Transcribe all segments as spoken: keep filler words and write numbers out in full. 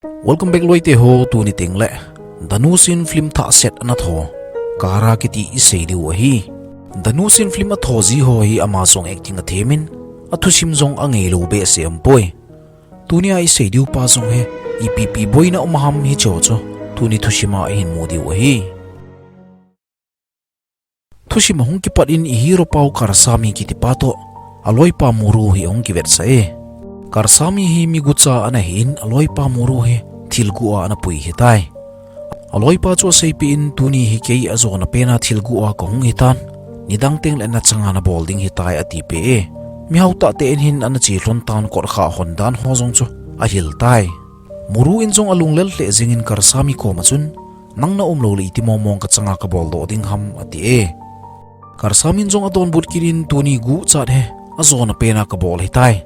Welcome back loite ho, tuni tengle Dhanush in film thah set ana tho Kaara kiti isei diu ahi. Dhanush in film atho ji ho hi ama jong acting athemin, athusim jong angailou behseh umpoi. Tunia isei diu pa jong hi ipi ipi boina um ham hicheho chu tuni thusim a ihin mu diu ahi. Thusim ahung kipat in i hero pau Karsami kiti pa toh aloipa Muru hi ahung kivetsah e. Karsami hi mi gucha ana hin aloipa Muru hi thil guh a ana pui hitai. Aloipa chu aseipeh in, tuni hi kei ajona pena thil guh a kahung hitan, nidang tengle nachanga nabol ding hitai, atipeh e. Mihao tah tah in hin ana che lhon tan, kot khah hon dan ho jong chu ahil tai. Muru in jong alunglel lheh jengin Karsami koma chun, nang naum lou le iti mong mong kachanga kabol doh ding ham, ati e. Karsami in jong adonbut kit in, tuni guhchat hi ajona pena kabol hitai.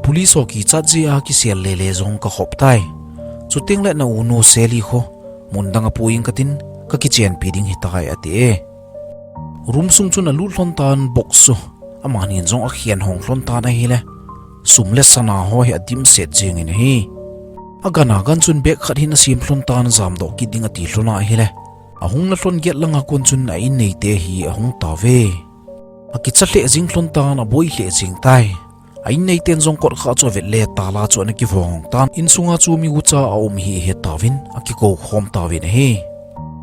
Police ho kichat jeh a kisel lele jong kakhop tai. Chutengle na unu Sally kho mun dang a pui ing katin, kakichenpi ding hitai, ati e. Room sung chun alut lhon tan, box chu amanin jong akhen hong lhon tan ahile, sum le sana ho hi adimset jengin ahi. Agan agan chun bag khat hin asem lhon tan, jamdoh kit ding ati lhon ahile, ahung na lhon gate langa kon chun a inneite hi ahung tauve. Akicha lheh jeng lhon tan, aboi lheh jeng tai. A inneiten jong kot khah chu avet le tala chu ana kivong tan, insunga chu mi gucha aum hi ahet tauvin akikou khom tauvin ahi.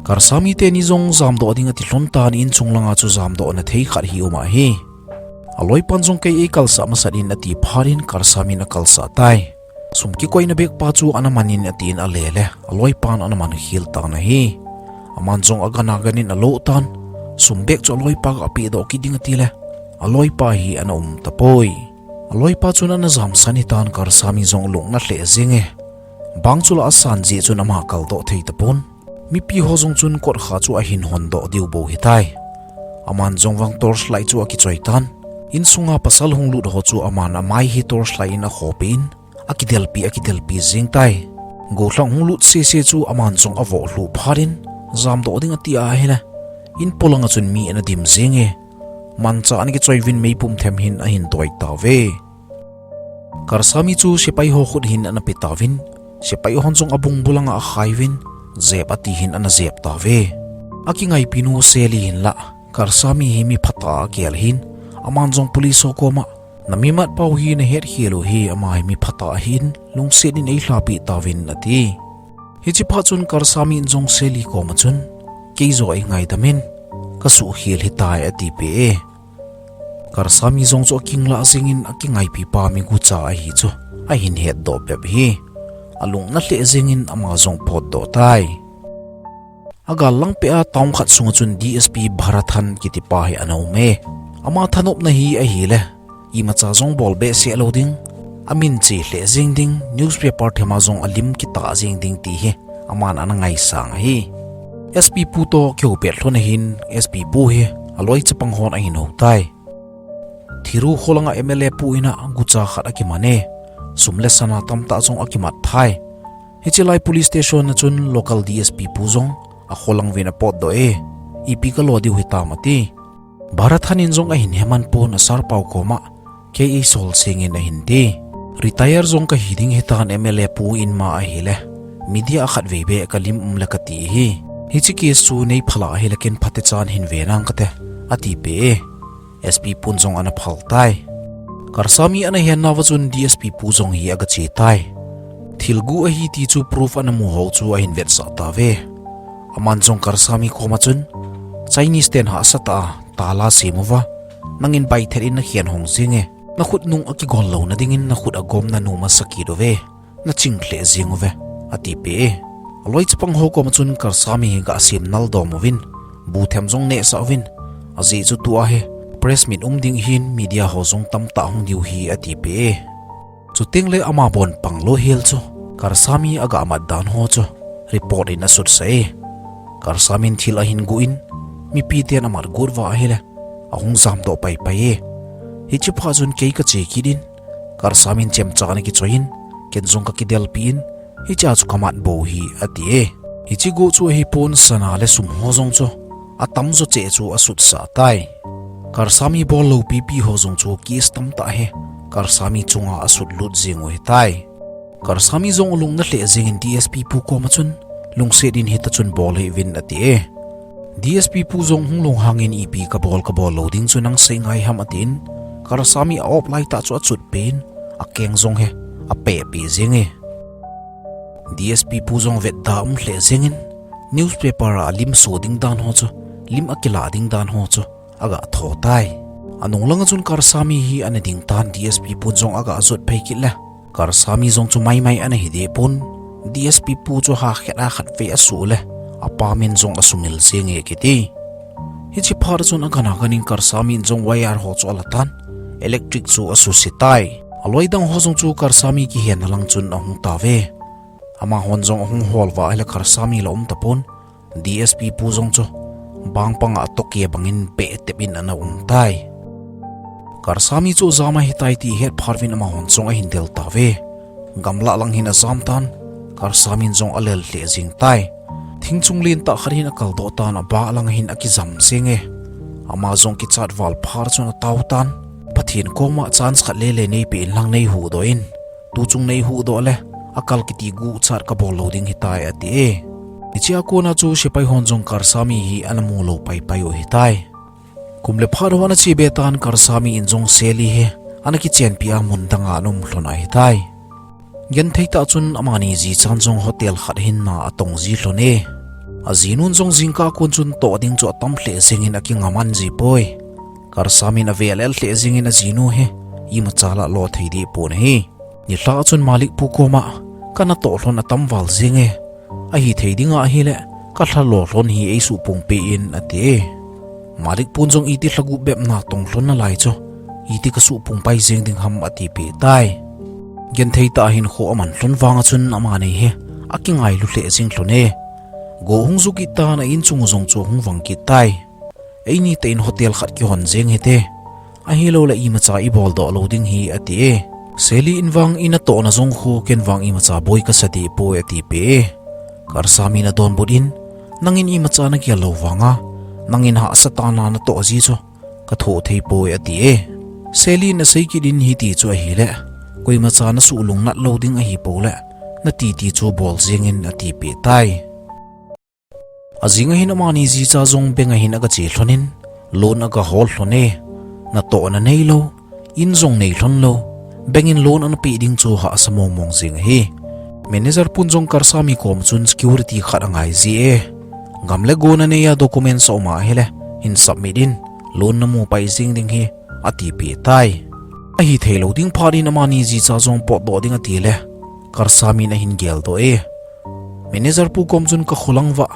Karsami teni jong jamdoh ding ati lhon tan, insung langa chu jamdoh na thei khat hi um ahi. Aloipan jong kei eikalsah masat in ati phat in Karsami in akalsah tai. Sum kikoina bag pa chu ana man in atin ale le, aloipan ana man khel tan ahi. Aman jong agan agan in alo tan, sum bag chu aloipa gapeh doh kit ding ati le, aloipa hi ana um tapoi. Aloipa chun ana jamsan hitan, Karsami jong alung ana lheh jenge. Bang chu la asan jeh chun ama kaldoh thei tapon. Mipi ho jong chun kot khah chu ahin hondoh diu bou hitai. Aman jong vang torchlight chu akichoi tan. Insunga pasal hung lut ho chu aman amai hi torchlight in akhopeh in, akidelpi, akidelpi jeng tai. Gollhang hung lut sese chu aman jong avoh lhuh phat in, jamdoh ding ati ahile, in polanga chun mi ana dim jenge. Manchah ana kichoi uvin meipum them hin ahin doi tauve. Karsami chu sepai ho khut hin ana pe tauvin, sepai hon jong abung bulanga akhai uvin, jep ati hin ana jep tauve. Akingaipi nu Sally hin la, Karsami hi mi phatah a agel hin, aman jong police ho koma, na mimat pau hi nahet khel u hi, ama hi mi phatah ahin, lungset in eilhapeh tauvin, ati. Hiche phat chun Karsami in jong Sally koma chun, kei joh eingaidam in, kasuh khel hitai, atipeh e. Karsami jong chu akinglah jengin akingaipi pa mi gucha ahi chu ahin hetdoh bep hi. Alung ana lheh jengin ama jong potdoh tai. Agal lang peh a town khat sunga chun D S P Bharathan kiti pa hi ana um e. Ama thanopna hi ahile, imacha jong bol behseh lou ding, amin che lheh jeng ding, newspaper thema jong alim kitah jeng ding ti hi aman ana ngaisang ahi. S P pu toh kihou pet lhon ahin, S P pu hi aloi chapang hon ahin hou tai. Thiru kholanga M L A pu ina gucha khat akiman e. Sum le sana tamtah jong akimat tai. Hiche lai police station a chun local D S P pu jong akholang uvin apotdoh e. Ipi kalo diu hitam ati. Bharathan in jong ahin heman pon, a sir pau koma, kei eisol jengin ahin ti. Retire jong kahi ding hitan, M L A pu in ma ahile, media a khatvei beh kalim um le kati ahi. Hiche case chu neiphalah ahile ken phatechan hin ve nang kate, atipeh e. S P pun jong ana phal tai. Karsami ana hennauva chun D S P pu jong hi agache tai. Thil guh ahi ti chu proof ana mu ho chu ahin vetsah tauve. Aman jong Karsami koma chun, Chinese ten hahsatah a tala sem uva, nangin baithet in nakhen hong jenge, nakhut nung akigol louna dingin nakhut agom nanom asakit uve, naching lheh jeng uve, atipeh e. Aloi chapang ho koma chun Karsami hi gasem naldom uvin, bu them jong nehsah uvin, ajeh chu tua hi press meet um ding ahin, media ho jong tamtah hung diu ahi, atipeh e. Chutengle ama bon pang lou hel chu, Karsami agamat dan ho chu report in asutsah e. Karsami in thil ahin guh in, mipiten amat got uva ahile, ahung jamdoh paipai e. Hiche phat chun kei kache kit in, Karsami in chemcha ana kichoi in, ken jong kakidelpi in, hichea chu kamat bou ahi, ati e. Hiche guh chu ahipon, sana le sum ho jong chu atamjo cheh chu asutsah tai. Karsami bol loupipi ho jong chu case tamtah hi Karsami chunga asutlut jeng u ahitai. Karsami jong alung na lheh jengin D S P pu koma chun, lungset in hita chun bol hih uvin ati e. D S P pu jong hung lunghangin ipi kabol kabol lou ding chu nang sei ngai ham atin, Karsami a-op laitah chu achut pen, akeng jong hi apeh peh jenge. D S P pu jong vetda um lheh jengin, newspaper a lim so ding dan ho chu, lim akilah ding dan ho chu, aga tho tai. Anung langa chun Karsami hi ana ding tan D S P pun jong aga jot phei kit le, Karsami jong chu maimai ana hi deh pon, D S P pu chu ha khet a khat vei asuh le, apa min jong asumil jenge kiti. Hichi phat chun agan aganin Karsami in jong wire ho chu ala tan, electric chu asuse tai. Aloi dang ho jong chu Karsami kihen na lang chun ahung tave. Amahon jong ahung hol uva ahile Karsami la um tapon, D S P pu jong chu bang panga atoke bangin behtep in ana um tai. Karsami chu jama hitai ti het phat uvin amahon jong ahin del tave. Gamla lang hin ajam tan, Karsami in jong alel lheh jeng tai. Thingchung lentah khat hin akal doh tan, abah lang hin akijam jenge. Ama jong kichat val phat chun atao tan, Pathen koma chance khat lele neipeh in lang neihuhdoh in. Tuchung neihuhdoh le, akal kiti guhchat kabol lou ding hitai ati e. Hichia kona chu sepai hon jong Karsami hi ana mu lou paipai u hitai. Kum le phat ho ana che be tan Karsami in jong Sally hi ana kichenpi a mun danga ana um lhon ahitai. Genthei tah chun amani jichan jong hotel khat hin na atong ji lhon e. Ajinun jong jingkah kon chun toh ding chu atam lheh jengin akingaman ji poi. Karsami in avel el lheh jengin ajinu hi imacha la lo thei deh pon ahi. Nilhah chun Malik pu koma, kana toh lhon atam val jenge. Ahithei dinga ahile, kalha lo lhon hi eisuh pung peh in ati e. Malik pun jong iti lhagup bep natong lhon nalai chu, iti kasuh pung pai jeng ding ham atipeh tai. Genthei tah a hinkho aman lhon vanga chun amani hi akingailu lheh jeng lhon e. Go hung ju kit tan a inchung jong chu hung vang kit tai. Eini tah in hotel khat kihon jeng hite. Ahilouleh imacha ibol doh lou ding hi ati e. Sally in vang ina tohna jong khu ken vang imacha boi kasa deh poi atipeh e. Karsami in adonbut in, nangin imacha nagel lou vanga, nangin hahsa tah a natoh ji chu kathoh thei poi ati e. Sally in asei kit in hiti chu ahile, koimacha nasuh lungnat lou ding ahipou le, natiti chu bol jengin atipeh tai. Ajing ahin amani jicha jong bank ahin aga che lhonin, loan aga hol lhon e. Natohna neilou, in jong nei lhon lou, bank in loan ana peh ding chu hahsa mong mong jeng ahi. Manager pun jong Karsami kom chun security khat angai ji e. Gam le go nanei a documents aum ahile, hin submit in, loan namu pai jeng ding hi, atipeh tai. Ahithei lou ding phat in amani jicha jong potdoh ding atile, Karsami in ahin geldoh e. Manager pu kom chun kakholang uva,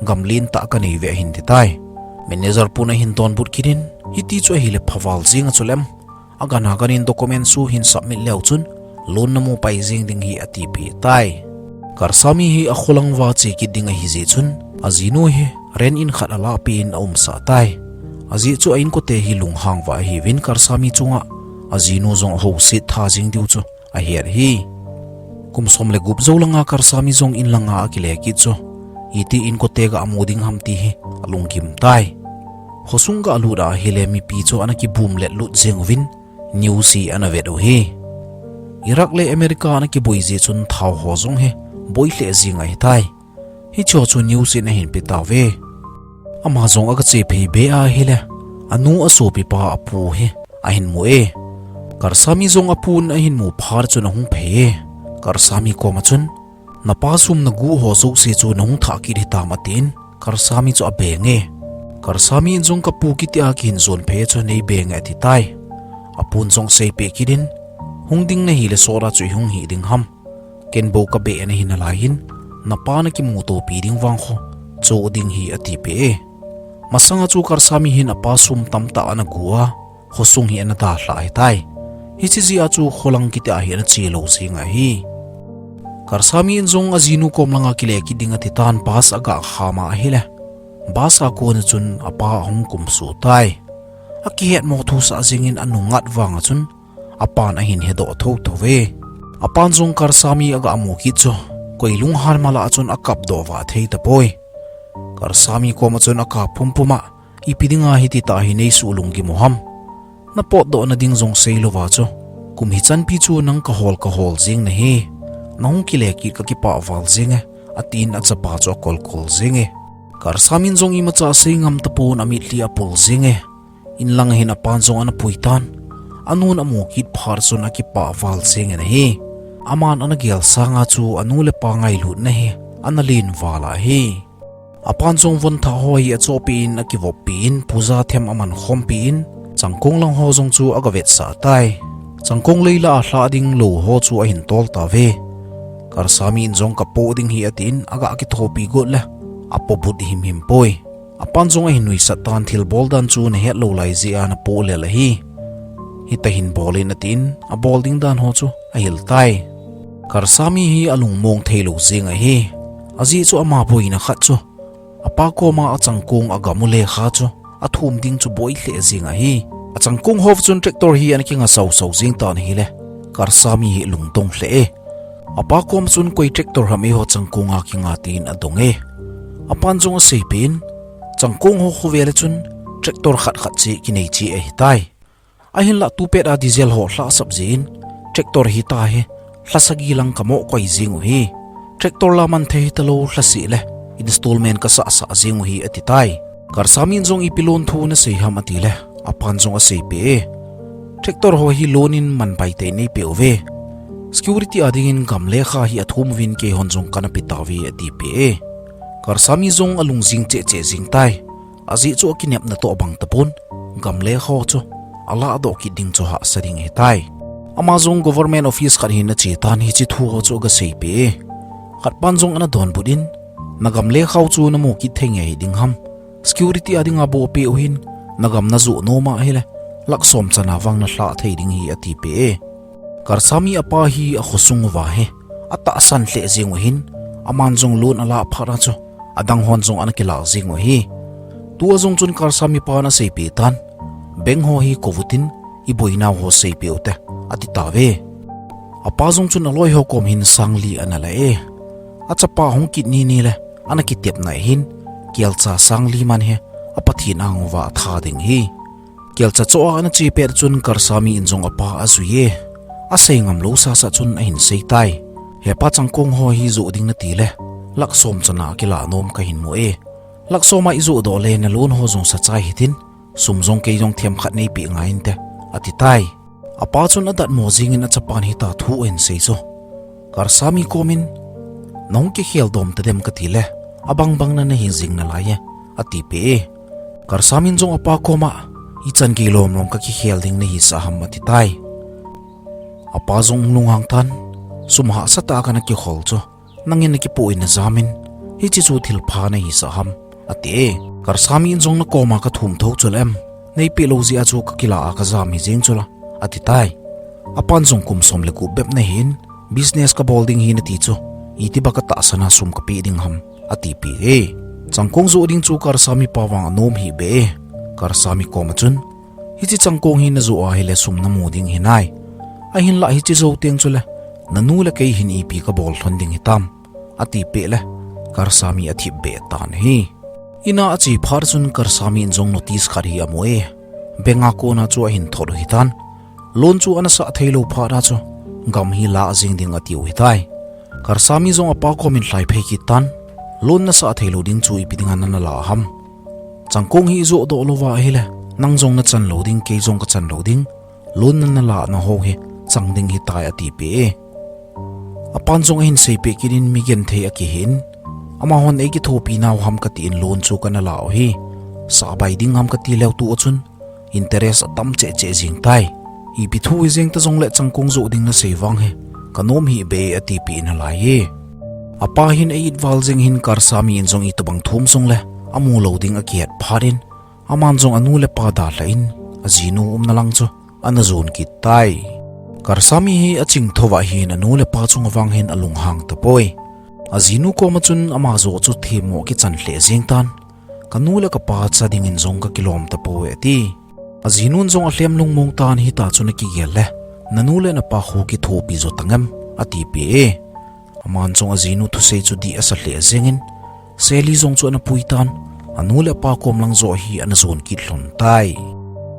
gam lentah kanei uve ahin ti tai. Manager pun ahin donbut kit in, hiti chu ahile phaval jeng a chulem. Agan aganin documents chu hin submit leu chun, loan namu pai jeng ding hi atipeh tai. Karsami hi akholang uva che kit ding ahi jeh chun, ajinu hi rent in khat alahpeh in aumsah tai. Ajeh chu a inkote hi lunghang uva ahiuvin Karsami chunga, ajinu jong ahouset tha jeng diu chu ahet ahi. Kum som le gup jou langa Karsami jong in langa akile kit chu, iti inkote ga amu ding ham ti hi alunggim tai. Khosung ga alut ahile mipi chu ana kibum letlut jeng uvin, news hi ana vet u hi. Iraq le America ana kiboi jeh chun thao ho jong hi boi lheh jeng ahitai. Hicheho chu news in ahin pe tauve. Ama jong aga che phei be ahile, anu asopipa apu hi ahin mu e. Karsami jong apun ahin mu phat chun ahung phei e. Karsami koma chun, napa sum nagu ho jouse chu nahung thah kit hitam atin, Karsami chu abeng e. Karsami in jong kapu kitia kihin jon phei chu nei beng e ati tai. Apun jong seipeh kit in, hung ding nahile sot a chu ihung hih ding ham. Ken bou kabeh nahi nalai in, napa nakimutopi ding vang kho, cho ding hi atipeh e. Masanga chu Karsami hin apa sum tamtah ana gu a, khosung hi ana dalhah ahitai. Hiche jeh a chu kholang kitia hi ana che lou jeng ahi. Karsami in jong ajinu kom langa kile kit ding ati tan bus aga kham a ahile, bus a kona chun apa ahung kumsuh tai. Akihetmo thusah jengin anungngat vanga chun, apan ahin hedoh thotho ve. Apan jong Karsami aga mu kit chu, koi lunghan mala chun akapdoh vah thei tapoi. Karsami koma chun akap pumpum a, ipi dinga hititah hi neisuh lunggim u ham? Napotdohna ding jong seilouva chu, kum hichanpi chu nang kahol kahol jeng nahi. Nahung kile kit kakipah val jenge, atin achapa chu akolkol jenge. Karsami in jong imacha asei ngam tapon amitlhi apul jenge. Inlanga hin apan jong ana pui tan. Anun amu kit phat chun akipah val jenge ahi. Aman ana gel sanga chu anu le apa ngailutna hi ana len val ahi. Apan jong von thah ho hi achohpeh in akivoppi in puja them aman khompi in, changkong lang ho jong chu agavetsah tai. Changkong leila alhah ding lou ho chu ahin tol tauve. Karsami in jong kapoh ding hi atin aga kithopi got le apoh but himhim poi. Apan jong ahin nuisat tan, thilbol dan chu nahet lou lai jeh a napoh lel ahi. Hita hin bol in atin abol ding dan ho chu ahil tai. Karsami hi alungmong thei lou jeng ahi. Ajeh chu ama boina khat chu apa koma achangkong agam u lekha chu athum ding chu boi lheh jeng ahi. Achangkong ho chun tractor hi ana kinga sausau jeng tan ahile, Karsami hi lungdong lheh e. Apa kom chun koi tractor ham eiho changkong a kinga tin adong e. Apan jong aseipeh in, changkong ho khovel a chun tractor khat khat cheh kinei cheh ahitai. Ahinlah tupet a diesel ho lhahsap jeh in, tractor hita hi lha sagi lang kamoh koi jeng u hi. Tractor la man thei hitalou lhaseh le installment kasah sah jeng u hi ati tai. Karsami in jong ipi loan thu nasei ham atile, apan jong aseipeh e. Tractor ho hi loan in man bai tei neipeh uve. Security a dingin gam lekha hi athum uvin keihon jong kana pe tauve atipeh e. Karsami jong alung jing cheh cheh jeng tai. Ajeh chu akinepna toh abang tapon, gam lekha ho chu alah doh kit ding chu hahsa ding ahitai. Ama jong government office khat hin ache tan hiche thu ho chu aga seipeh e. Khatpan jong ana donbut in, nagam lekha ho chu namu kit thei nge hiding ham? Security a dinga bou peh u hin, nagam najoh nom ahile, lakh som chana vang nalhah thei ding hi atipeh e. Karsami apa hi akhosung uva hi atahsan lheh jeng u hin, aman jong loan alah phat a chu adang hon jong ana kilah jeng u hi. Tua jong chun Karsami pan aseipeh tan, bank ho hi kouvutin, iboinau ho seipeh ute, ati tauve. Apa jong chun aloi ho kom hin sangli ana la e. Achapa hung kit nini le ana kitepna hin, kelcha sangli man hi a Pathen anguva atha ding hi. Kelcha choh a ana che pet chun Karsami in jong apa ajui e. Asei ngam lou sasa chun ahin sei tai. Hepa, changkong ho hi joh ding natile, lakh som chana kilah nom kahin mu e. Lakh som a ijoh doh le naloan ho jong sachai hitin, sum jong kei jong themkhat neipeh ngai inte, ati tai. Apa chun adatmo jengin achapan hita thu ahin sei chu. Karsami kom in, nahung kikhel dom tadem katile, abang bang na nahi jing nalai e, atipeh e. Karsami in jong apa koma, ichan gei lom lom kakikhel ding nahisah ham ati tai. Apa jong lunghang tan, sum hahsatah a kana kikhol chu, nangin nakipoh in najam in, hiche chu thilpha nahisah ham, ati e. Karsami in jong, nakoma kathum thou chu lem, neipeh lou jeh a chu kakilah a kajam hi jeng chu la, ati tai. Apan jong, kum som le gup bep nahin, business kabol ding hi nati chu, itiba katahsan a sum kapeh ding ham, atipeh e. Changkong joh ding chu Karsami pa vang anom hih beh e. Karsami koma chun, hiche changkong hi najoh ahile sum namu ding hinai. Ahinlah hiche jou teng chule, nanu le kei hin ipi kabol lhon ding hitam, atipeh le, Karsami athip beh tan ahi. Ina ache phat chun Karsami in jong notice khat hi amu e. Bank a kona chu ahin thot u hitan. Loan chu ana sah theilou phat a chu, gam hi lah jeng ding atiu hitai. Karsami jong apa kom in lhaiphei kit tan. Loan nasah theilou ding chu ipi dinga nana lah ham? Changkong hi ijoh doh louva ahile, nang jong nachan lou ding, kei jong kachan lou ding. Loan nana lahna ho hi chang ding hitai atipeh e. Apan jong ahin seipeh kit in mi genthei akihin, amahon eikithopi nau ham katin loan chu kana lah u hi. Sahbai ding ham kati leu tua chun, interest atam cheh cheh jeng tai. Ipi thu hijeng ta jongle changkong joh ding nasei vang hi kanom hih beh e atipeh nalai e. Apa hin a-it val jeng hin Karsami in jong itobang thum jongle amu lou ding akihet phat in, aman jong anu le apa dalha in ajinu umna lang chu ana jon kit tai. Karsami hi aching thouva hin anu le apa chunga vang hin alunghang tapoi. Ajinu koma chun ama joh chu themmo kichan lheh jeng tan. Kanu le kapa cha dingin jong kakilom tapoi ati. Ajinun jong alhem lungmong tan hita chu nakigel le, nanu le napa khu kithopi jo tangem, atipeh e. Aman jong ajinu thusei chu dih asa lheh jengin, Seli jong chu ana pui tan, anu le apa kom lang joh hi ana jon kit lhon tai.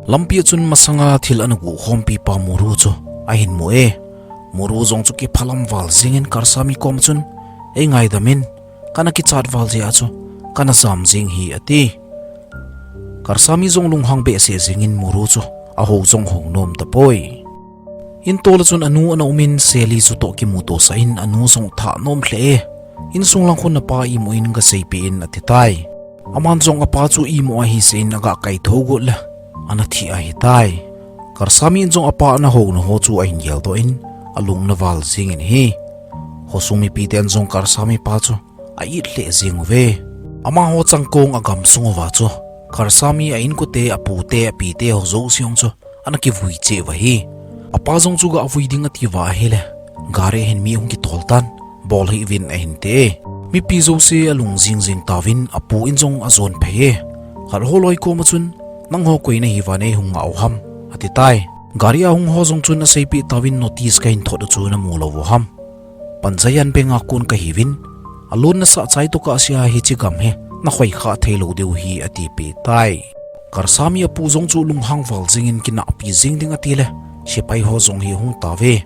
Lampi a chun masanga thil ana guhkhompi pa Muru chu ahin mu e. Muru jong chu kiphalam val jingin Karsami kom chun, "Ei ngaidam in, kana kichat val jeh a chu kana jam jing hi," ati. Karsami jong lunghang behseh jingin Muru chu aho jong ho nom tapoi. Intola chun anu ana umin Seli chu toh kimuto sah in anu jong thanom lheh e. Insung lang khun apa imu in gaseipeh in ati tai. Aman jong apa chu imu ahi seh in aga kaitho got le ana thi ahi tai. Karsami in jong apa ana hou na ho chu ahin geldoh in alung ana val jingin ahi. Khosung mipiten jong Karsami pa chu a-it lheh jing uve. Amaho changkong agamsung uva chu Karsami a inkote, apute, apite ho jouse jong chu ana kivui cheh uva ahi. Apa jong chu gavui ding ati uva ahile, gari hin mi hung kitol tan, bol hih uvin ahin ti e. Mipi jouse alung jingjing tauvin apu in jong ajon phei e. Khat ho loi kom a chun, "Nangho koi nahi uva nei hung ngah u ham?" ati tai. Gari a hung ho jong chun aseipeh tauvin, "Notice kahin thot u chu namu lou u ham? Panjayan Beng a kon kahiuvin, alon nasah chai tokah sea hiche gam hi nakhoi kha thei lou diu ahi," atipeh tai. Karsami apu jong chu lunghang val jingin kinahpi jing ding ati le, sepai ho jong hi ahung tauve.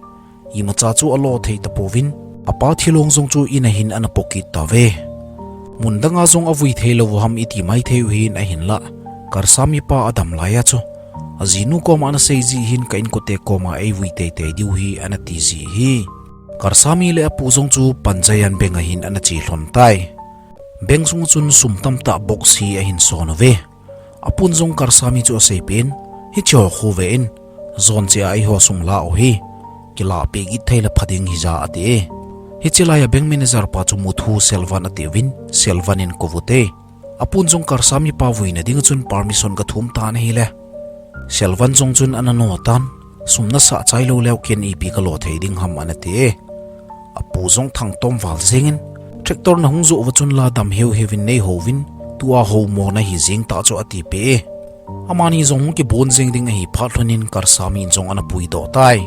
Imacha chu alo thei tapouvin, apa thilong jong chu in a hin ana pokit tauve. Mun danga jong avui thei lou u ham iti mai thei u hin ahinlah, Karsami pa adam lai a chu, "Ajinu koma nasei ji hin ka inkote koma eivui teitei diu ahi," ana ti ji ahi. Karsami le apu jong chu Panjayan Beng a hin ana che lhon tai. Beng sunga chun sum tamtah box hi ahin son uve. Apun jong Karsami chu aseipeh in, "Hiche ho khu ve in, jon cheh a eiho sum la u hi, kilah peh kit thei le pha ding hija," ati e. Hiche lai a bank manager pa chu Muthu Selvan ati uvin, Selvan in kou ute. Apun jong Karsami pa vuina ding chun permission gathum tan ahile, Selvan jong chun ana no tan, "Sum nasah chai lou leu ken ipi kalo thei ding ham?" ana ti e. Apu jong thangtom val jingin, "Tractor nahung joh uva chun la dam heu heuvin nei houvin, tua ho mo nahi jing ta chu," atipeh e. Amani jong hung kibon jing ding ahi phat lhonin Karsami in jong ana puidoh tai.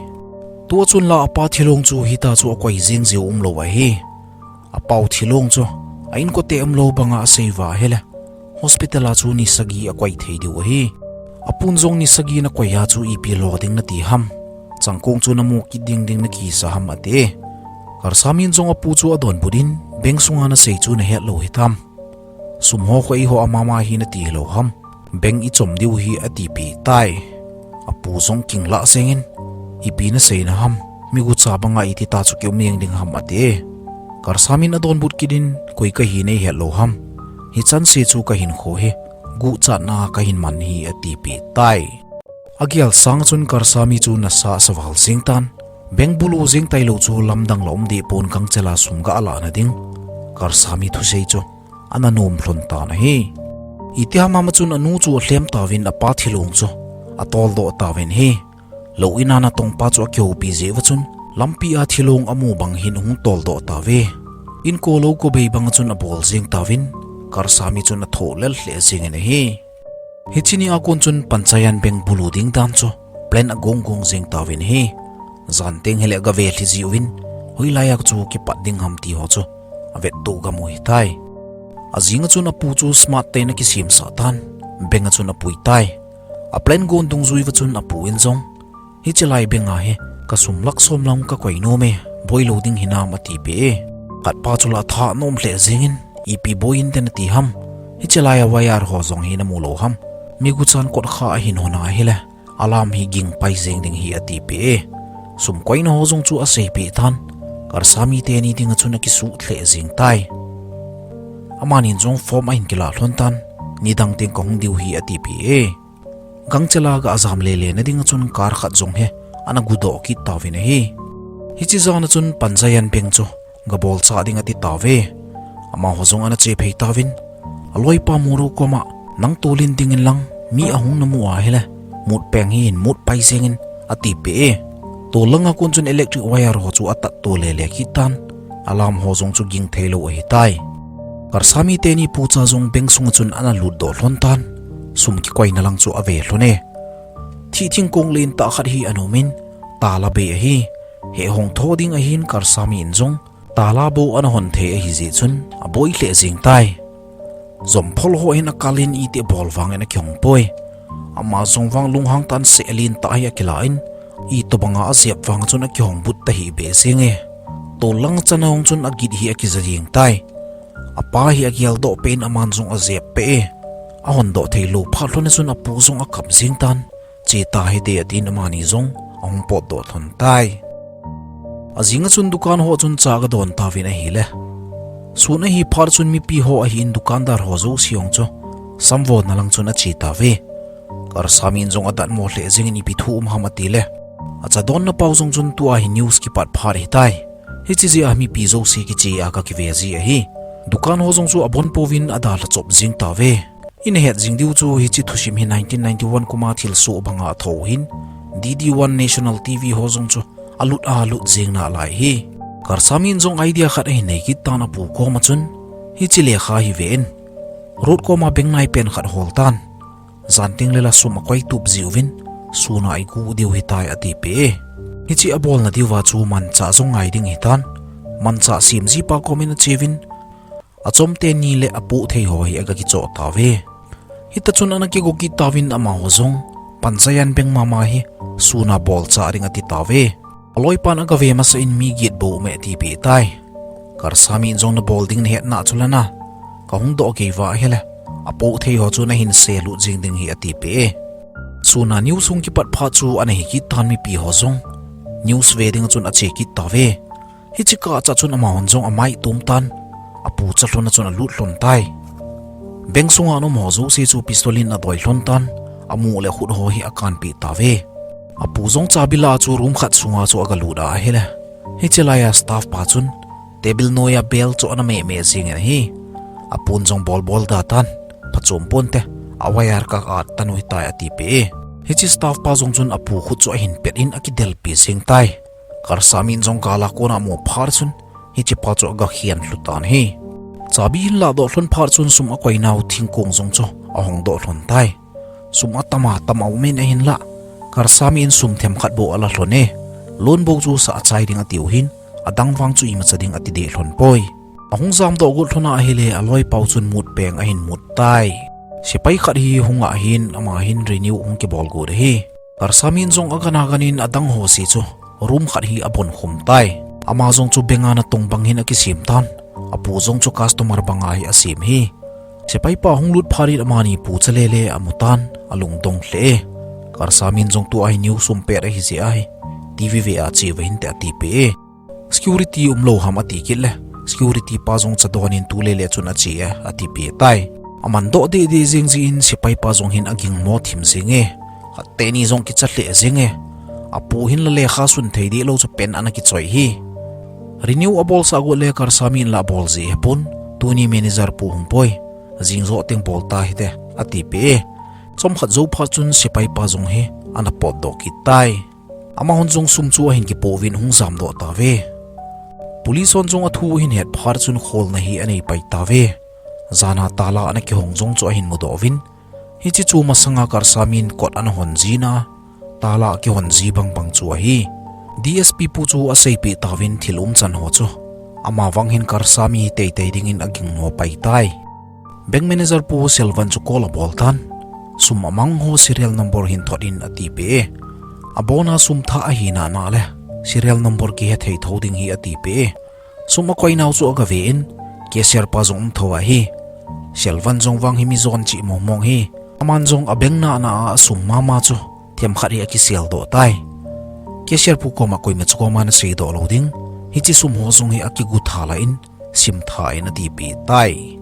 Tua chun la apa thilong chu hita chu akoi jing jiu umlou ahi. Apau thilong chu a inkote umlou banga asei uva ahile, hospital a chu ni sagi akoi thei diu ahi. Apun jong ni sagi nakoi a chu ipi lo ding nati ham? Changkong chu namu kit ding ding nakisa ham ati e. Karsami in jong apu chu adonbut in, "Bank sunga nasei chu nahet lou hitam? Sum ho khu eiho a mama hi nati hilou ham? Bank ichom diu ahi," atipeh tai. Apu jong kinglah jingin, "Ipi nasei na ham? Migucha banga iti ta chu kium jeng ding ham?" ati e. Karsami in adonbut kit in, "Koi kahi neihet lou ham? Hichan se chu kahinkho hi guhchatna kahin man ahi," atipeh tai. Agel sanga chun Karsami chu nasa asa val jing tan. Bank bulu jing tailou chu lamdang la um deh pon gangchela sum ga alah na ding Karsami thusei chu ana nom lhon tan ahi. Itiham ham a chun anu chu alhem tauvin apa thilong chu atoldoh tauvin ahi. Lou in a natong pa chu akihoupi jeh uva chun lampi a thilong amu bang hin ahung toldoh tauve. Inko lou ko bei banga chun abol jing tauvin, Karsami chun athoh lel lheh jingin ahi. Hiche ni a kon chun Panjayan Bank bulu ding dan chu plan agong gong jing tauvin ahi. Jan teng hileh gave lhi jiuvin, hoilai a chu kipat ding ham ti ho chu avettoh gam u ahitai. Ajing a chun apu chu smart tah in akisem sah tan, bank a chun apui tai. A plan gon dungjui uva chun apu in jong, "Hiche lai bank a hi kasum lakh som lang kakoi nom e, boi lou ding hinam?" atipeh e. Khatpa chu la athanom lheh jingin, "Ipi boi inte nati ham? Hiche lai a wire ho jong hi namu lou ham? Miguchan kotkha ahin hon a ahile, alarm hi ging pai jeng ding ahi," atipeh e. Sum koina ho jong chu aseipeh tan, Karsami teni dinga chun akisuh lheh jing tai. Amanin jong form ahin kilah lhon tan, "Nidang teng kahung diu ahi," atipeh e. Gangchela ga ajam lele na dinga chun car khat jong hi ana gudoh kit tauvin ahi. Hiche jan a chun Panjayan Bank chu gabol cha ding ati tauve. Amaho jong ana che phei tauvin, aloipa Muru koma, "Nang tolin dingin lang, mi ahung namu ahile, mut peng hih in, mut pai jengin," atipeh e. Tol langa kon chun electric wire ho chu atat to lele kit tan, alarm ho jong chu ging thei lou ahitai. Karsami teni pucha jong bank sunga chun ana lutdoh lhon tan, sum kikoina lang chu ave lhon e. Thih thingkong lentah khat hi ana um in, tala bei ahi. Hehhong tho ding ahin Karsami in jong tala bou ana hon thei ahi jeh chun aboi lheh jing tai. Jomphol ho hin akal in itih bol vangin akihong poi. Ama jong vang lunghang tah in seh lentah hi akilah in, Itobanga ajep vang chun akihong but tahih be jenge. Tollang chana hung chun agit hi akija jeng tai. Apa hi ageldoh peh in aman jong ajep peh e. Ahondoh theilou phat lhon a chun apu jong akap jeng tan. Che ta hite atin amani jong ahung potdoh lhon tai. Ajing a chun dukan ho chun cha aga don tauvin ahile. Sun ahi phat chun mipi ho ahin dukandar ho jouse jong chu samvonna lang chun ache tauve. Karsami in jong adatmo lheh jengin ipi thu um ham atile. Acha donna pau jong chun tua hi news kipat phat ahitai. Hiche jeh a mipi jouse kiche a kakive ji ahi. Dukan ho jong chu abon pouvin adalha chop jeng tauve. Ina het jing diu chu hiche thusim hi nineteen ninety-one kum a thilsoh banga atho hin D D one National T V ho jong chu alut alut jeng nalai hi. Karsami in jong idea khat ahin nei kit tan apu koma chun, hiche lekha hi ve in. Road koma bank nai pen khat hol tan. Jan teng le la sum akoi tup jiuvin, suna igu diu hitai atipeh e. Hiche abolna diuva chu manchah jong ngai ding ahitan. Manchah sem jipa komin acheuvin, achom teni le apoh thei ho hi aga kichoh tauve. Hita chun ana kigo kit tauvin amaho jong, panchayan bank mama hi, suna bolchah ding ati tauve. Aloipan aga ve masa in mi get bou me atipeh tai. Karsami in jong nabol ding nahet na chu lana. Kahung doh kei uva ahile. Apoh thei ho chu nahin selut jeng ding hi atipeh e. Suna news hung kipat phat chu ana hi kit tan mipi ho jong. News ve ding chun ache kit tauve. Hiche kah cha chun amahon jong amai tum tan. Apu cha lhon a chun alut lhon tai. Bank sunga aum ho jouse chu pistol in adoi lhon tan. Amu le khut ho hi akanpeh tauve. Apu jong chabi la chu room khat sunga chu aga lut a ahile. Hiche laiya staff pa chun table noiya bell chu ana meh meh jengin ahi. Apun jong bol bol da tan. Phachom ponte, a wire ka at tanu hitai atipeh e. Hiche staff pa jong chun apu khut chu ahin pet in akidelpi jeng tai. Karsami in jong gala kona amu phat chun, hiche pa chu aga khian lhu tan ahi. Chabi ahin ladoh lhon phat chun sum akoi nau thingkong jong chu ahong doh lhon tai. Sum atam atam a um in ahinlah. Karsami in sum themkhat bou ala lhon e. Loan bou chu sa achai ding atiu hin. Adang vang chu imacha ding ati deh lhon poi. Ahung jamdoh got lhon a ahile aloipau chun mut peng ahin mut tai. Sepai khat hi hung ahin ama hin renew hung kibol got ahi. Karsami in jong aga na ganin adang ho se chu room khat hi abon khum tai. Ama jong chu bank a natong bang hin akisem tan. Apu jong chu customer banga hi asem hi. Sepai pa hung lut phat in amani pu cha lele amu tan, alungdong lheh e. Karsami in jong tua hi news um pet ahi jeh ahi. T V ve a che uva hinte atipeh e. Security umlou ham ati kit le. Security pa jong cha don in tu lele chun ache e, atipeh tai. Aman doh deh deh jeng jeh in sepai pa jong hin agingmo thim jeng e. Khat teni jong kicha lheh jeng e. Apu hin la lekha sun thei deh lou chu pen ana kichoi hi. Renew abolsah got le Karsami in la abol ji hepon, tuni manager pu hung poi. Jing joh teng bol ta hite, atipeh e. Chomkhat jou phat chun sepai pa jong hi ana potdoh kit tai. Amahon jong sum chu ahin kipouvin hung jamdoh tauve. Police hon jong athu ahin het phat chun kholna hi anei pai tauve. Jana tala ana kihong jong chu ahin mudoh uvin. Hiche chu masanga Karsami in kot ana hon jina, tala kihon ji bang bang chu ahi. D S P pu chu aseipeh tauvin thil umchan ho chu. Ama vang hin Karsami hi teitei dingin agingmo pai tai. Bank manager pu Selvan chu call abol tan. Sum amang ho serial number hin thot in atipeh e. Abona sum thah ahina na le serial number kihe thei tho ding hi atipeh e. Sum akoi nau chu aga ve in, cashier pa jong um tho ahi. Selvan jong vang hi mi jon chih mong mong hi. Aman jong a bank na na a sum mama chu themkhat hi akisel doh tai. Cashier pu koma koima chu koma nasei doh lou ding. Hiche sum ho jong hi akigu tha la in, sim tha in atipeh tai.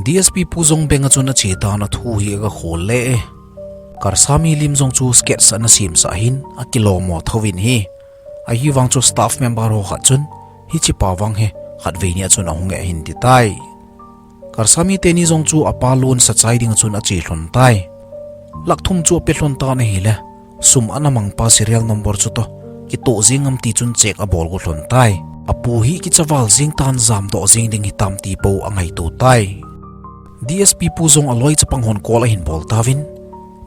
D S P pu jong bank a chun ache tan athu hi aga khol le e. Karsami lim jong chu sketch ana sem sah hin akilom mo tho in hi. Ahivang chu staff member ho khat chun, hiche pa vang hi, khatvei ni a chun ahung e hin ti tai. Karsami teni jong chu apa loan sa chai ding a chun ache lhon tai. Lakh thum chu ape lhon tan ahile, sum ana mang pa serial number chu toh, kitoh jing ngam ti chun check abol got lhon tai. Apu hi kicha val jing tan jamdoh jing ding hitam ti po angaito tai. D S P pu jong aloi chapang hon call ahin bol tauvin,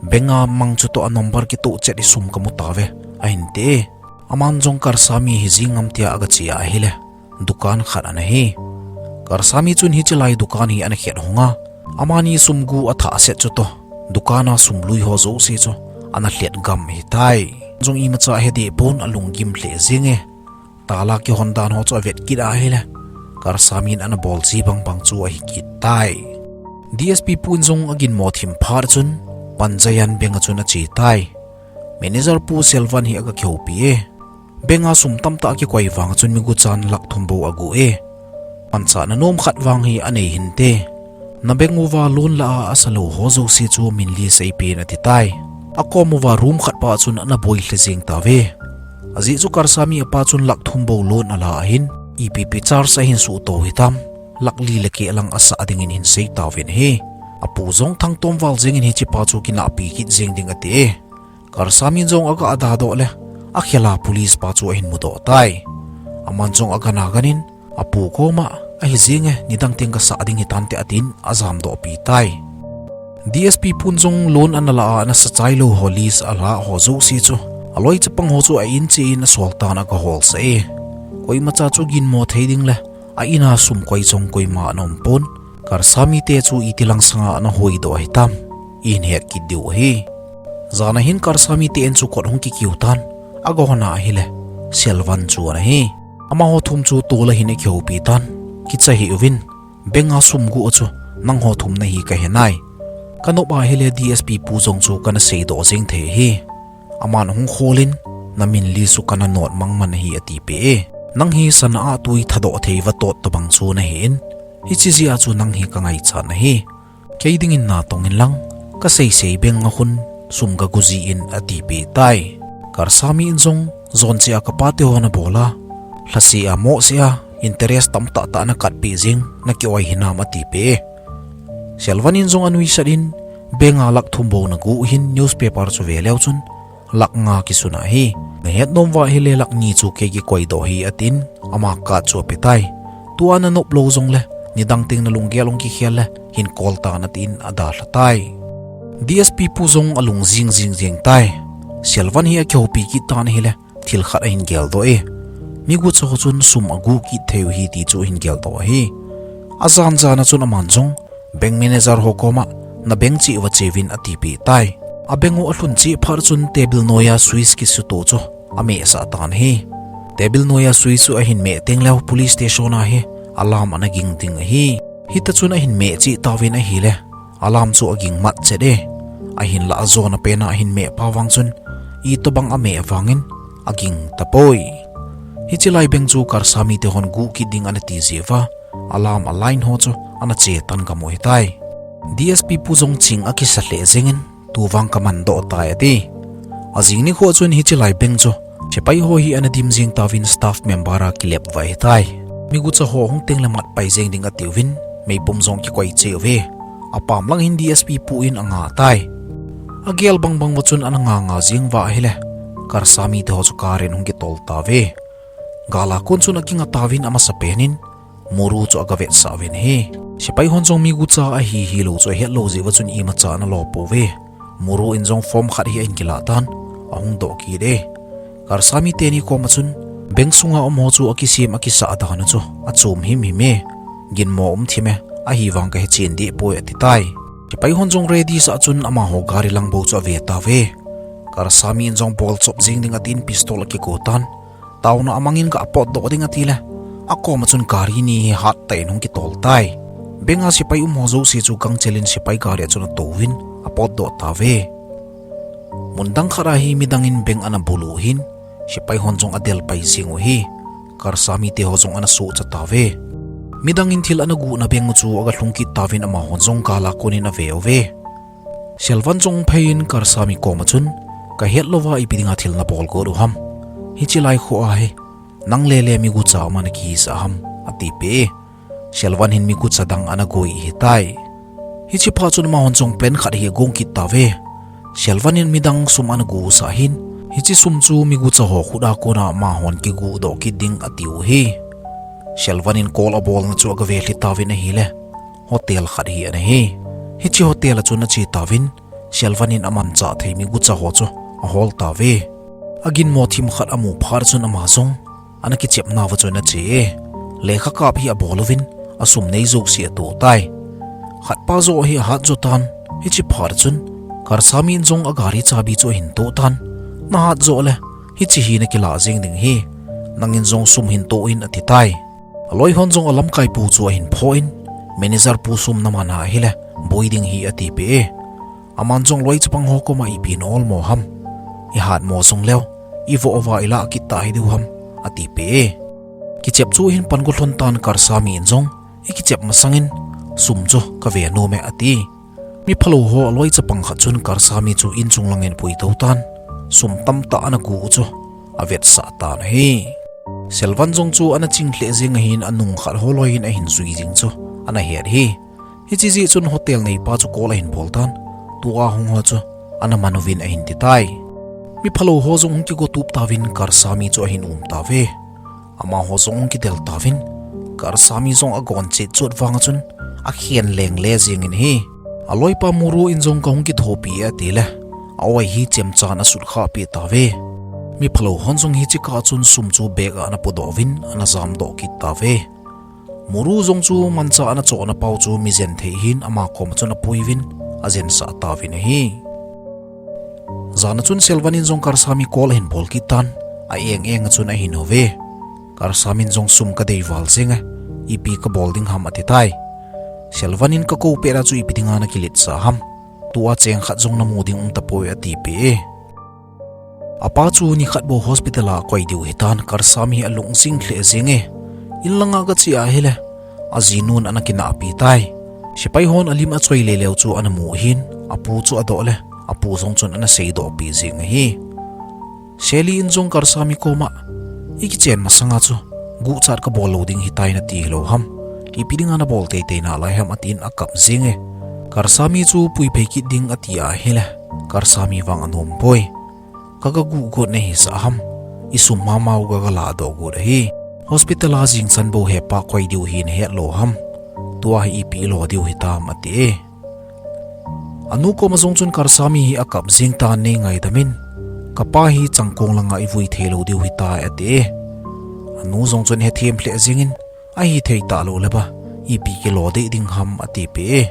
bank a mang chu toh a number kitoh chet hi sum kamu tauve, ahin ti e. Aman jong Karsami hi jing ngam tia aga che a ahile, dukan khat ana hi. Karsami chun hiche lai dukan hi ana khet hong a. Amani sum gu athah set chu toh, dukan a sum lui ho jouse chu ana lhet gam ahitai. jong imacha ahe deh pon, alunggim lheh jenge. Tala kihon dan ho chu avet kit ahile, Karsami in ana bol ji bang bang chu ahi kit tai. D S P pu in jong aginmo thim phat chun Panjayan bank a chun ache tai. Manager pu Selvan hi aga kihoupi e. Bank a sum tamtah akikoi vang chun miguchan lakh thum bou agu e. Panchah na nom khat vang hi anei hinte. Na bank uva loan la a asa lou ho jouse chu min list a eipen ati tai. Akom uva room khat pa chun ana boi lhe jeng tave. Ajeh chu Karsami apa chun lakh thum bou loan ala ahin, ipi pi charge ahin suhto hitam, lakh li le keh lang asah dingin ahin sei tauvin ahi. Apu jong thangtom val jengin hiche pa chu kinahpi kit jeng ding ati e. Karsami in jong aga ada doh le, akhel a police pa chu ahin mudoh tai. Aman jong aga na gan in, apu koma, ahi jenge, nidang teng kasah ding hitante atin, ajamdoh pi tai. D S P pun jong loan ana la a ana sa chai lou ho list ala ho jouse chu, aloi chapang ho chu a in che in asol tan aga holsah e. Koimacha chu ginmo thei ding le, a in a sum koi jong koima ana um pon. Karsami te chu iti lang sanga ana hoidoh hitam, ahin het kit diu ahi. Jan a hin Karsami te in chu kot hung kikiu tan, aga hon a ahile, Selvan chu ana hi. Amaho thum chu tol a hin akihoupi tan, kicha hih uvin, bank a sum guh a chu, nangho thum nahi kahe nai. Kanop ahile D S P pu jong chu kana seidoh jeng thei ahi. Aman ahung khol in, na min list chu kana note mang man ahi atipeh e. Nang hi sana a tui thadoh thei vatot tobang chu nahi in, hiche jeh a chu nang hi kangaichat nahi. Kei dingin natong in lang, kasei sei bank a khun sum gagu jin atipeh tai. Karsami in jong, jon che a kapa te ho nabol a, lhase a mohse a, interest tamtah tah nakatpeh jeng, nakioi hinam atipeh e. Selvan in jong anuisat in, bank a lakh thum bou nagu hin newspaper chu ve leu chun, lakh nga kisun ahi. Nahet nom uva ahile lakh ni chu kei kikoidoh ahi atin, ama card chu ape tai. Tua nanop lou jongle, nidang teng nalunggel hung kikhel le, hin call tan atin adalha tai. D S P pu jong alung jing jing jeng tai. Selvan hi akihoupi kit tan ahile, thil khat ahin geldoh e. Migucha ho chun sum agu kit thei u ahi ti chu ahin geldoh ahi. Ajan jan a chun aman jong, bank manager ho koma, na bank cheh uva cheuvin atipeh tai. A bank u alhun cheh phat chun table noi a switch kisuto chu amehsah tan ahi. Table noi a switch chu ahin meh teng leu police station a hi alarm ana ging ding ahi. Hita chun ahin meh cheh tauvin ahile, alarm chu aging mat chet e. Ahinlah ajon a pen a ahin meh pa vang chun, itobang ameh vangin aging tapoi. Hiche lai bank chu Karsami te hon guh kit ding ana ti jeh uva, alarm a line ho chu ana che tan kamu ahitai. D S P pu jong ching akisa lheh jengin, tuvang kamandoh tai ati. Ajing nikho chun hiche lai bank chu, sepai ho hi ana dim jeng tauvin staff member a kilep uva ahitai. Migucha ho hung teng le mat pai jeng ding atiuvin, meipum jong kikoi cheh uve. Apam lang hin D S P pu in anga tai. Agel bang bang uva chun ana nga nga jeng uva ahile, Karsami te ho chu car in hung kitol tauve. Gal a kon chun akinga tauvin amasapen in, Muru chu agavetsah uvin ahi. Sepai hon jong migucha ahi hilou chu ahet lou jeh uva chun imacha ana lo pouve. Muru in jong form khat hi ahin kilah tan, ahung doh kit e. Karsami teni koma chun, bank sunga um ho chu akisem akisah dan u chu achom himhim e. Ginmo um thim e, ahivang kahechen deh poi ati tai. Sepai hon jong ready sah chun amaho gari lang bou chu ave tauve. Karsami in jong bol chop jeng ding atin pistol akigo tan, taona amangin gapotdoh ding atile, akoma chun gari ni hi hattah in hung kitol tai. Bank a sepai um ho jouse chu gangchel in sepai gari a chun atouvin apotdoh tauve. Mun dang khat a hi midang in bank ana bulu hin, sepai hon jong adel pai jeng u ahi. Karsami te ho jong ana sohcha tauve. Midang in thil ana guhna bank u chu aga lhung kit tauvin amahon jong gal a kon in ave uve. Selvan jong phei in Karsami koma chun, kahet louva ipi dinga thil nabol got u ham. Hiche lai kho a hi, nang lele migucha um a nakihisah ham, atipeh e. Selvan hin migucha dang ana gui ahitai. Hiche phat chun amahon jong plan khat hi agong kit tauve. Selvan in midang sum ana gusah hin, hiche sum chu migucha ho khut a kona amahon kiguhdoh kit ding atiu ahi. Selvan in call abolna chu agave lhit tauvin ahile, hotel khat hi ana hi. Hiche hotel a chun ache tauvin, Selvan in amanchah thei migucha ho chu ahol tauve. Aginmo thim khat amu phat chun ama jong ana kichepna uva chun ache e. Lekha kap hi abol uvin, asum nei jouse ato tai. Khatpa joh hi ahat jo tan, hiche phat chun, Karsami in jong agari chabi chu ahin toh tan, nahat joh le, hiche hi nakilah jeng ding ahi. Nangin jong sum hin toh in ati tai. Aloi hon jong alamkai pu chu ahin phoh in, manager pu sum naman ahile, boi ding ahi atipeh e. Aman jong loi chapang ho koma ipi na olmo ham. Ihatmo jong leu, ivoh uva ilah kit ta hi diu ham, atipeh e. Kichep chu ahin pan go lhon tan Karsami in jong, ikichep masangin, sum chu kave nom e ati. Miphalou ho aloi chapang khat chun Karsami chu inchung langin pui tou tan, sum tamtah ana gu u chu avetsah tan ahi. Selvan jong chu ana ching lheh jeng ahin anung khat ho loi in ahin jui jing chu ana het ahi. Hiche jeh chun hotel neipa chu call ahin bol tan, tua hung ho chu ana man uvin ahin ti tai. Miphalou ho jong hung kigo tup tauvin Karsami chu ahin um tauve. Amaho jong hung kidel tauvin, Karsami jong agon chet chut vang chun, akhen leng le jeng in ahi. Aloipa Muru in jong kahung kithopi e atile, a-oi hi chemchan asutkhah peh tauve. Miphalou hon jong hiche kah chun sum chu bag a ana podoh uvin, ana jamdoh kit tauve. Muru jong chu mancha ana chohna pau chu mijen thei hin ama koma chun apui uvin, ajensah tauvin ahi. Jan a chun Selvan in jong Karsami call ahin bol kit tan, a-eng eng a chun ahin houve. Karsami in jong sum kadei val jeng e, ipi kabol ding ham ati tai. Selvan in kakou pet a chu ipi dinga nakiletsah ham. Tua cheng khat jong namu ding um tapoi atipeh e. Apa chu nikhat bou hospital a koi diu ahitan Karsami hi alung jing lheh jeng e. In langa gache ahile, ajinun ana kinahpi tai. Sepai hon alim achoi leleu chu ana mu ahin, apu chu adoh le, apu jong chun ana seidoh pi jeng ahi. Seli in jong Karsami koma, ikichen masanga chu, guhchat kabol lou ding ahitai nati hilou ham. Ipi dinga nabol teitei nalai ham atin akap jeng e. Karsami chu puiphei kit ding ati ahile, Karsami vang anom poi. Kaga guh got nahisah ham. Isum mama u kaga lahdoh got ahi. Hospital a jingchan bou hepa koi diu hi nahet lou ham. Tua hi ipi ilo diu hitam ati e. Anu koma jong chun Karsami hi akap jeng tan, nei ngaidam in. Kapa hi changkong langa ivui thei lou diu ahitai ati e. Anu jong chun hethem lheh jeng in, ahithei talou le ba, ipi kilo dei ding ham atipeh e.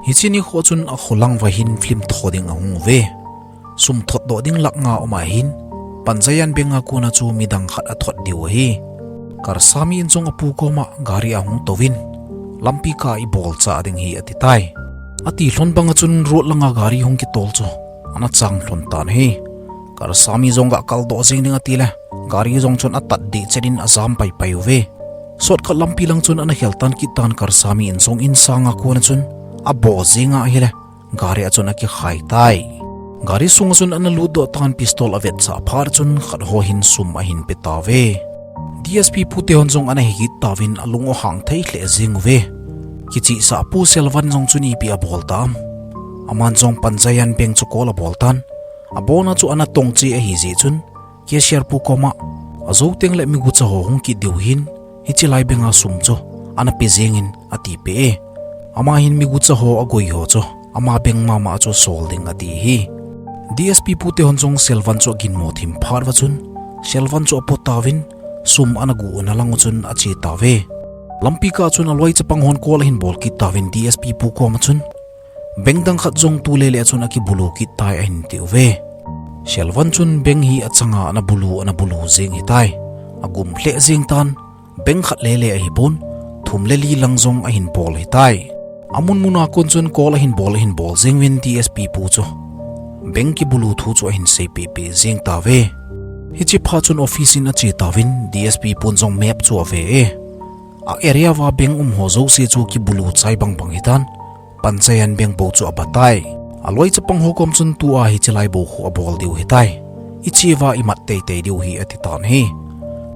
Hiche nikho chun akholang uva hin film tho ding ahung uve. Sum thotdoh ding lakh nga um ahin, Panjayan Bank a kona chu midang khat athot diu ahi. Karsami in jong apu koma gari ahung touvin, lampi kah a ibolchah ding ahi ati tai. Ati lhon banga chun road langa gari hung kitol chu ana chang lhon tan ahi. Karsami jong ga kaldoh jeng ding atile, gari jong chun atat deh chet in ajam paipai uve. Shortcut lampi lang chun ana khel tan kit tan Karsami in jong insang a kona chun abo jeng ahile, gari a chun akikhai tai. Gari sunga chun ana lutdoh tan pistol avetsah phat chun khat ho hin sum ahin pe tauve. DSP pu te hon jong ana hikit tauvin alung ahang thei lheh jeng uve. Kichisah pu Selvan jong chun ipi abol tam. Aman jong Panjayan Bank chu call abol tan, abona chu ana tong che ahi jeh chun, cashier pu koma, ajou teng le migucha ho hung kit diu hin, hiche lai bank a sum chu ana pe jeng in atipeh e. Ama hin migucha ho agoi ho chu ama bank mama chu sol ding ati ahi. DSP pu te hon jong Selvan chu aginmo thim phat uva chun, Selvan chu apo tauvin, sum ana guh u ana lang u chun ache tauve. Lampi kah chun aloi chapang hon call ahin bol kit tauvin DSP pu koma chun, bank dang khat jong tulele a chun akibulu kit tai ahin tiuve. Selvan chun bank hi achanga ana bulu, ana bulu jeng ahitai. Agum lheh jeng tan, bank khat lele ahipon, thum le li lang jong ahin bol ahitai. Amun muna kon chun call ahin bol, ahin bol jeng uvin DSP pu chu bank kibulu thu chu ahin seipeh peh jeng tauve. Hiche phat chun office in ache tauvin DSP pun jong map chu ave e. A area uva bank um ho jouse chu kibulu chai bang bang ahitan, Panjayan Bank bou chu abatai. Aloi chapang ho kom chun tua hiche lai bou khu abol diu ahitai. Iche uva imat teitei diu ahi ati tan ahi.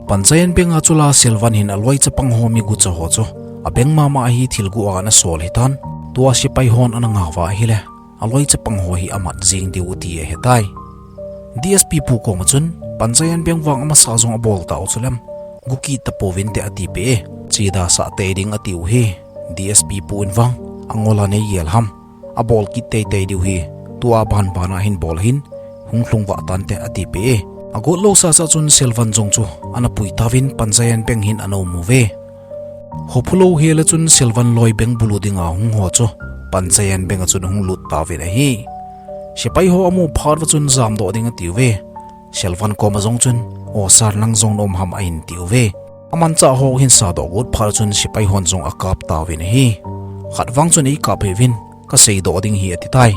Panjayan Bank a chu la Selvan hin aloi chapang ho migucha ho chu a bank mama hi thil guh a ana sol ahitan, tua sepai hon ana ngah uva ahile, aloi chapang ho hi amat jeng diu ati ahitai. DSP pu koma chun, Panjayan Bank vang amasa jong abol tau chulem, gu kit tapouvin te atipeh e, chidasah tei ding atiu ahi. DSP pu in vang, angol a nei gel ham, abol kit teitei diu ahi, tua banban a hin bol ahin, hung lhung vah tan te atipeh e. Agot lou sasa chun Selvan jong chu ana pui tauvin Panjayan Bank hin ana um uve. Hopulou hel a chun Selvan loi bank bulu dinga hung ho chu Panjayan Bank a chun hung lut tauvin ahi. Sepai ho amu phat uva chun jamdoh ding atiuve. Selvan koma jong chun, "O sir, nang jong na um ham?" ahin tiuve. Amanchah ho ahin sadoh got phat chun sepai hon jong akap tauvin ahi. "Khat vang chun eikap hih uvin, kaseidoh ding ahi," ati tai.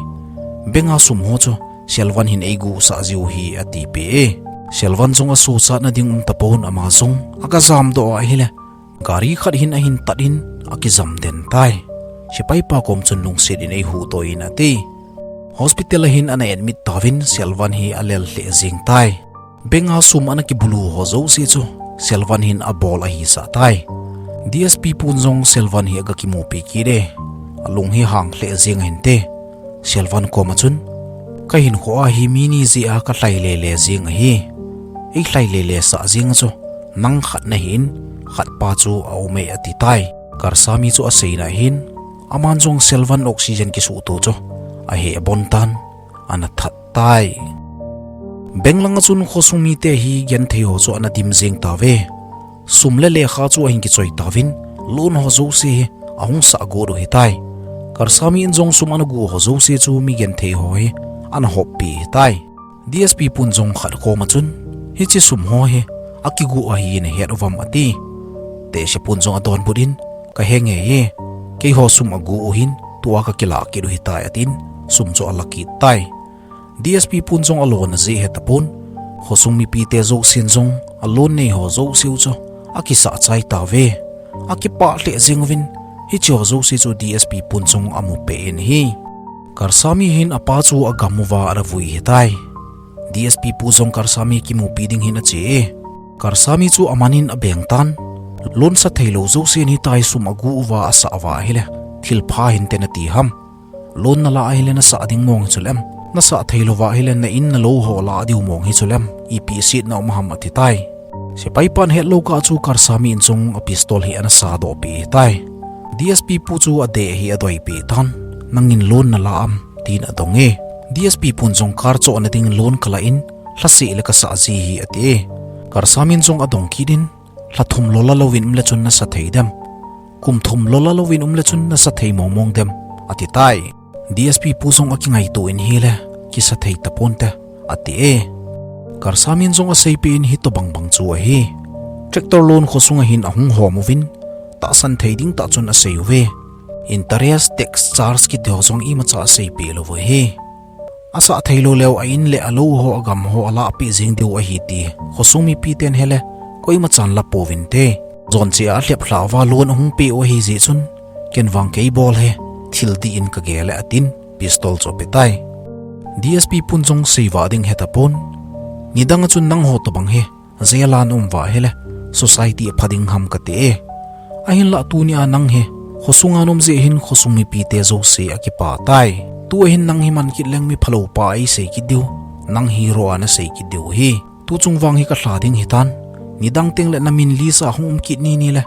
"Bank a sum ho chu Selvan hin eiguh sah jiu ahi," ati peh e. Selvan jong asochatna ding um tapon, ama jong aga jamdoh a ahile, gari khat hin ahin tat in akijam den tai. Sepai pa kom chun lungset in eihuhdoh in ati. Hospital a hin ana admit tauvin Selvan hi alel lheh jeng tai. Bank a sum ana kibulu ho jouse chu Selvan hin abol ahi sah tai. D S P pun jong Selvan hi aga kimupi kit e. Alung hi hang lheh jeng ahin te. Selvan koma chun, "Kahinkho a hi mi ni jeh a kalhai lele jeng ahi. Eilhai lele sah jeng chu nang khat nahin, khat pa chu aum e," ati tai. Karsami chu aseina hin, aman jong Selvan oxygen kisuhto chu aheh abon tan, ana that tai. Bank langa chun khosung mite hi genthei ho chu ana dim jeng tauve. Sum le lekha chu ahin kichoi tauvin, loan ho jouse hi ahung sah got u ahitai. Karsami in jong sum ana guh ho jouse chu mi genthei ho hi ana hoppi ahitai. D S P pun jong khat koma chun, "Hiche sum ho hi akiguh ahi nahet uvam?" ati. Tehse pun jong adonbut in, "Kahe nge e, keiho sum aguh u hin, tua kakilah kit u ahitai," atin, sum chu ala kit tai. D S P pun jong alon ajeh ahe tapon, khosung mipite jousen jong aloan nei ho jouse u chu akisah chai tauve. Akipah lheh jeng uvin, hiche ho jouse chu D S P pun jong amu peh in ahi. Karsami hin apa chu agam uva ana vui ahitai. D S P pu jong Karsami kimupi ding hin ache e. Karsami chu aman in abeng tan. Loan sa thei lou jousen hitia sum aguh uva asah uva ahile, thilpha hinte nati ham? Loan nala ahile nasah ding mong hi chulem? Nasah thei louva ahile na in na lou ho lah diu mong hi chulem? Ipi setna um ham, ati tai. Sepai pan hetlou kah chu Karsami in jong a pistol hi ana sadoh peh tai. D S P pu chu adeh hi adoi peh tan. Nangin loan nala am? tin adong e. D S P pun jong car chohna ding loan kala in, lhaseh le kasah ji ahi, ati e. Karsami in jong adong kit in, lha thum lola louvin um le chun nasa thei dem? Kum thum lola louvin um le chun nasa thei mong mong dem? ati tai. D S P pu jong akingaito in ahile, kisa thei taponte, ati e. Karsami in jong aseipeh in hitobang bang chu ahi. Tractor loan khosunga hin ahung hom uvin, tahsan thei ding tah chun asei uve. Interest, tax charge kiti ho jong imacha aseipeh lou uve. Asah thei lou leu a in le alou ho agam ho alahpeh jeng diu ahi ti khosung mipiten hele, koimachan lapouvinte. Jon cheh a alhep lhah uva loan ahung peh u ahi jeh chun, ken vang kei bol e, thil dih in kagel e, atin pistol chu ape tai. D S P pun jong seivah ding hetapon. Nidang a chun nangho tobang hi jail a na um uva ahile, society apha ding ham kati e. Ahinlah tunia nang hi khosunga na um jeh hin khosung mipite jouse akipa tai. Tua hin nang hi man kit leng mi phalou pa eisei kit diu, nang hero a nasei kit diu ahi. Tuchung vang hi kalha ding hitan. Nidang teng le namin list a hung um kit ni nile,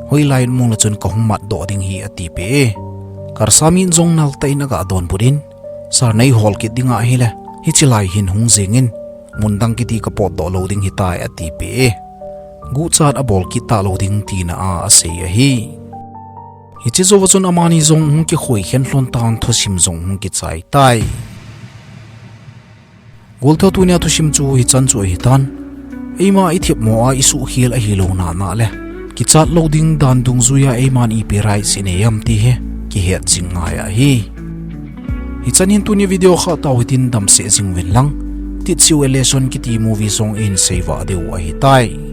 hoilai in mong le chun kahung matdoh ding ahi, atipeh e. Karsami in jong naltah in aga donbut in, Sir, neihol kit ding ahile, hiche lai hin hung jeng in, mun dang kiti kapotdoh lou ding ahitai, atipeh e. Guhchat abol kit talou ding tina a asei ahi. Hiche jouva chun amani jong hung kikhoi khen lhon tan, thusim jong hung kichai tai. Goltho, tunia thusim chu hichan chu ahitan. Eima ithemmo a isuhkhel ahilouna nale, kichat lou ding dan dungjuia eiman ipi rights inei am ti hi kihet jing ngai ahi. Hichan hin tuni video kha tao hitin damseh jing uvin lang. Titchiu Elation kiti movie jong ihin seivah diu ahitai.